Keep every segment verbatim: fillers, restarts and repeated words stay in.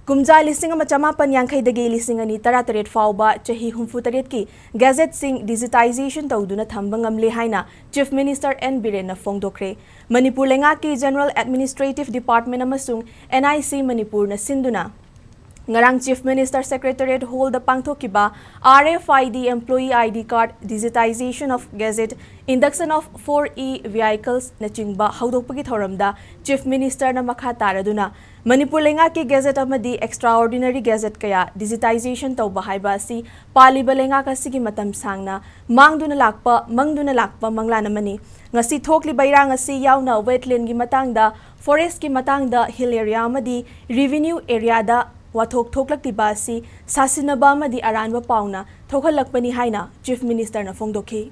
ꯀꯨꯝꯖꯥ ꯂꯤꯁꯤꯡ ꯑꯃ ꯆꯃꯥꯄꯟ ꯌꯥꯡꯈꯩꯗꯒꯤ ꯂꯤꯁꯤꯡ ꯑꯅꯤ ꯇꯔꯥꯇꯔꯦꯠ ꯐꯥꯎꯕ ꯆꯍꯤ ꯍꯨꯝꯐꯨꯇꯔꯦꯠꯀꯤ ꯒꯦꯖꯦꯠꯁꯤꯡ ꯗꯤꯖꯤꯇꯥꯏꯖꯦꯁꯟ ꯇꯧꯗꯨꯅ ꯊꯝꯕ ꯉꯝꯂꯦ ꯍꯥꯏꯅ ꯆꯤꯐ ꯃꯤꯅꯤꯁꯇꯔ ꯑꯦꯟ ꯕꯤꯔꯦꯟꯅ ꯐꯣꯡꯗꯣꯛꯈ꯭ꯔꯦ꯫ ꯃꯅꯤꯄꯨꯔ ꯂꯩꯉꯥꯛꯀꯤ ꯖꯦꯅꯔꯦꯜ ꯑꯦꯗꯃꯤꯅꯤꯁꯇ꯭ꯔꯦꯇꯤꯚ ꯗꯤꯄꯥꯔꯠꯃꯦꯟ ꯑꯃꯁꯨꯡ ꯑꯦꯟ ꯑꯥꯏ ꯁꯤ ꯃꯅꯤꯄꯨꯔꯅ ꯁꯤꯟꯗꯨꯅ ꯉꯔꯥꯡ ꯆꯤꯐ ꯃꯤꯅꯤꯁꯇꯔ ꯁꯦꯀ꯭ꯔꯦꯇꯔꯤꯌꯦꯠ ꯍꯣꯜꯗ ꯄꯥꯡꯊꯣꯛꯈꯤꯕ R F I D employee I D card, digitization of gazette, induction of four E vehicles ꯅꯆꯤꯡꯕ ꯍꯧꯗꯣꯛꯄꯒꯤ ꯊꯧꯔꯝꯗ ꯆꯤꯐ ꯃꯤꯅꯤꯁꯇꯔꯅ ꯃꯈꯥ ꯇꯥꯔꯗꯨꯅ ꯃꯅꯤꯄꯨꯔ ꯂꯩꯉꯥꯛꯀꯤ ꯒꯦꯖꯦꯠ ꯑꯃꯗꯤ ꯑꯦꯛꯁꯇ꯭ꯔꯥꯑꯣꯔꯗꯤꯅꯔꯤ ꯒꯦꯖꯦꯠ ꯀꯌꯥ ꯗꯤꯖꯤꯇꯥꯏꯖꯦꯁꯟ ꯇꯧꯕ ꯍꯥꯏꯕ ꯑꯁꯤ ꯄꯥꯜꯂꯤꯕ ꯂꯩꯉꯥꯛ ꯑꯁꯤꯒꯤ ꯃꯇꯝ ꯁꯥꯡꯅ ꯃꯥꯡꯗꯨꯅ ꯂꯥꯛꯄ, ꯃꯪꯗꯨꯅ ꯂꯥꯛꯄ ꯃꯪꯂꯥꯟ ꯑꯃꯅꯤ꯫ ꯉꯁꯤ ꯊꯣꯛꯂꯤꯕ ꯏꯔꯥꯡ ꯑꯁꯤ ꯌꯥꯎꯅ ꯋꯦꯠꯂꯦꯟꯒꯤ ꯃꯇꯥꯡꯗ, ꯐꯣꯔꯦꯁ꯭ꯠꯀꯤ ꯃꯇꯥꯡꯗ, ꯍꯤꯜ ꯑꯦꯔꯤꯌꯥ ꯑꯃꯗꯤ ꯔꯦꯚꯤꯅ꯭ꯌꯨ ꯑꯦꯔꯤꯌꯥꯗ ꯋꯥꯊꯣꯛ ꯊꯣꯛꯂꯛꯂꯤꯕ ꯑꯁꯤ ꯁꯥꯁꯤꯟꯅꯕ ꯑꯃꯗꯤ ꯑꯔꯥꯟꯕ ꯄꯥꯎꯅ ꯊꯣꯛꯍꯜꯂꯛꯄꯅꯤ ꯍꯥꯏꯅ ꯆꯤꯐ ꯃꯤꯅꯤꯁꯇꯔꯅ ꯐꯣꯡꯗꯣꯛꯈꯤ꯫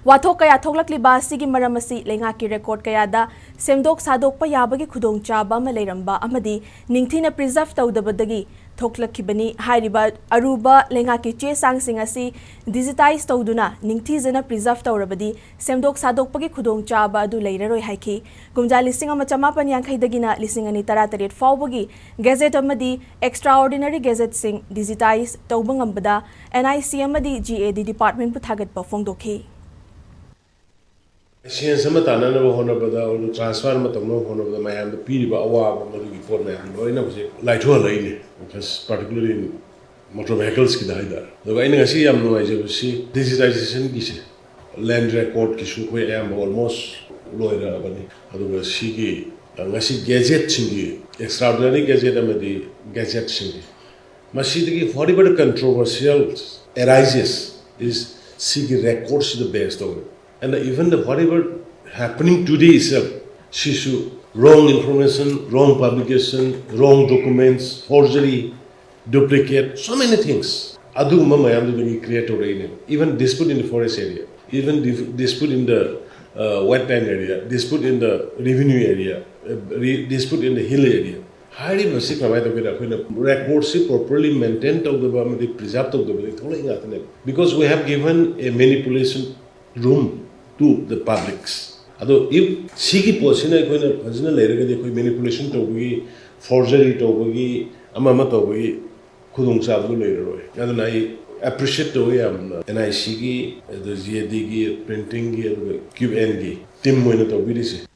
ꯋꯥꯊꯣꯛ ꯀꯌꯥ ꯊꯣꯛꯂꯛꯂꯤꯕ ꯑꯁꯤꯒꯤ ꯃꯔꯝ ꯑꯁꯤ ꯂꯩꯉꯥꯛꯀꯤ ꯔꯦꯀꯣꯔꯗ ꯀꯌꯥꯗ ꯁꯦꯝꯗꯣꯛ ꯁꯥꯗꯣꯛꯄ ꯌꯥꯕꯒꯤ ꯈꯨꯗꯣꯡꯆꯥꯕ ꯑꯃ ꯂꯩꯔꯝꯕ ꯑꯃꯗꯤ ꯅꯤꯡꯊꯤꯅ ꯄ꯭ꯔꯤꯖꯔꯚ ꯇꯧꯗꯕꯗꯒꯤ ꯊꯣꯛꯂꯛꯈꯤꯕꯅꯤ꯫ ꯍꯥꯏꯔꯤꯕ ꯑꯔꯨꯕ ꯂꯩꯉꯥꯛꯀꯤ ꯆꯦ ꯆꯥꯡꯁꯤꯡ ꯑꯁꯤ ꯗꯤꯖꯤꯇꯥꯏꯖ ꯇꯧꯗꯨꯅ ꯅꯤꯡꯊꯤꯖꯅ ꯄ꯭ꯔꯤꯖꯔꯚ ꯇꯧꯔꯕꯗꯤ ꯁꯦꯝꯗꯣꯛ ꯁꯥꯗꯣꯛꯄꯒꯤ ꯈꯨꯗꯣꯡꯆꯥꯕ ꯑꯗꯨ ꯂꯩꯔꯔꯣꯏ ꯍꯥꯏꯈꯤ꯫ ꯀꯨꯝꯖꯥ ꯂꯤꯁꯤꯡ ꯑꯃ ꯆꯃꯥꯄꯟ ꯌꯥꯡꯈꯩꯗꯒꯤꯅ ꯂꯤꯁꯤꯡ ꯑꯅꯤ ꯇꯔꯥꯇꯔꯦꯠ ꯐꯥꯎꯕꯒꯤ ꯒꯦꯖꯦꯠ ꯑꯃꯗꯤ ꯑꯦꯛꯁꯇ꯭ꯔꯥꯑꯣꯔꯗꯤꯅꯔꯤ ꯒꯦꯖꯦꯠꯁꯤꯡ ꯗꯤꯖꯤꯇꯥꯏꯖ ꯇꯧꯕ ꯉꯝꯕꯗ N I C ꯑꯃꯗꯤ G A D ꯗꯤꯄꯥꯔꯠꯃꯦꯟꯕꯨ ꯊꯥꯒꯠꯄ ꯐꯣꯡꯗꯣꯛꯈꯤ꯫ ꯂꯥꯏꯁꯦꯟꯁ ꯑꯃ ꯇꯥꯟꯅꯅꯕ ꯍꯣꯠꯅꯕꯗ, ꯑꯗꯨ ꯇ꯭ꯔꯥꯟꯁꯐꯔ ꯑꯃ ꯇꯧꯅꯕ ꯍꯣꯠꯅꯕꯗ ꯃꯌꯥꯝꯗ ꯄꯤꯔꯤꯕ ꯑꯋꯥꯕ, ꯃꯗꯨꯒꯤ ꯄꯣꯠ ꯃꯌꯥꯝ ꯂꯣꯏꯅ ꯍꯧꯖꯤꯛ ꯂꯥꯏꯊꯣꯛꯍꯜꯂꯛꯏꯅꯦ, particularly in motor vehicles ꯀꯤꯗ ꯍꯥꯏꯇꯥꯔꯦ꯫ ꯑꯗꯨꯒ ꯑꯩꯅ ꯉꯁꯤ ꯌꯥꯝ ꯅꯨꯡꯉꯥꯏꯖꯕꯁꯤ ꯗꯤꯖꯤꯇꯥꯏꯖꯦꯁꯟꯒꯤꯁꯦ, ꯂꯦꯟ ꯔꯦꯀꯣꯔꯗꯀꯤꯁꯨ ꯑꯩꯈꯣꯏ ꯑꯌꯥꯝꯕ almost ꯂꯣꯏꯔꯛꯑꯕꯅꯤ꯫ ꯑꯗꯨꯒ ꯁꯤꯒꯤ, ꯑ, ꯉꯁꯤ ꯒꯦꯖꯦꯠꯁꯤꯡꯒꯤ, ꯑꯦꯛꯁꯇ꯭ꯔꯥꯑꯣꯔꯗꯤꯅꯔꯤ ꯒꯦꯖꯦꯠ ꯑꯃꯗꯤ ꯒꯦꯖꯦꯠꯁꯤꯡꯒꯤ, ꯃꯁꯤꯗꯒꯤ whatever controversial arises is ꯁꯤꯒꯤ ꯔꯦꯀꯣꯔꯗꯁꯤꯗ ꯕꯦꯁ ꯇꯧꯔꯒ, and even the whatever happening today itself, ꯁꯤꯁꯨ wrong information, wrong publication, wrong documents, forgery, duplicate, so many things, ꯑꯗꯨꯒꯨꯝꯕ ꯃꯌꯥꯝꯗꯨꯗꯒꯤ create ꯇꯧꯔꯛꯏꯅꯦꯕ꯫ Even dispute in the forest area, even dif- dispute in the, uh, wetland area, dispute in the revenue area, uh, re- dispute in the hill area, ꯍꯥꯏꯔꯤꯕꯁꯤ ꯀꯃꯥꯏꯅ ꯇꯧꯒꯦꯗ, ꯑꯩꯈꯣꯏꯅ ꯔꯦꯀꯣꯔꯗꯁꯤ properly maintain ꯇꯧꯗꯕ ꯑꯃꯗꯤ ꯄ꯭ꯔꯤꯖꯥꯔꯚ ꯇꯧꯗꯕꯗꯒꯤ ꯊꯣꯛꯂꯛꯏ ꯉꯥꯛꯇꯅꯦꯕ꯫ Because we have given a manipulation room to the publics. ꯑꯗꯣ if ꯁꯤꯒꯤ ꯄꯣꯠꯁꯤꯅ ꯑꯩꯈꯣꯏꯅ ꯐꯖꯅ ꯂꯩꯔꯒꯗꯤ ꯑꯩꯈꯣꯏ ꯃꯦꯅꯤꯄꯨꯂꯦꯁꯟ ꯇꯧꯕꯒꯤ ꯐꯣꯔꯖꯔꯤ ꯇꯧꯕꯒꯤ, ꯑꯃ ꯑꯃ ꯇꯧꯕꯒꯤ ꯈꯨꯗꯣꯡꯆꯥꯕꯗꯨ ꯂꯩꯔꯔꯣꯏ꯫ ꯑꯗꯨꯅ ꯑꯩ ꯑꯦꯄ꯭ꯔꯤꯁꯤꯌꯦꯠ ꯇꯧꯋꯤ ꯌꯥꯝꯅ, ꯑꯦꯟ ꯑꯥꯏ ꯁꯤꯒꯤ, ꯑꯗꯨ ꯖꯤ ꯑꯦ ꯗꯤꯒꯤ, ꯄ꯭ꯔꯤꯟꯇꯤꯡꯒꯤ, ꯑꯗꯨꯒ ꯀ꯭ꯌꯨ ꯑꯦꯟꯒꯤ ꯇꯤꯝ ꯑꯣꯏꯅ ꯇꯧꯕꯤꯔꯤꯁꯦ꯫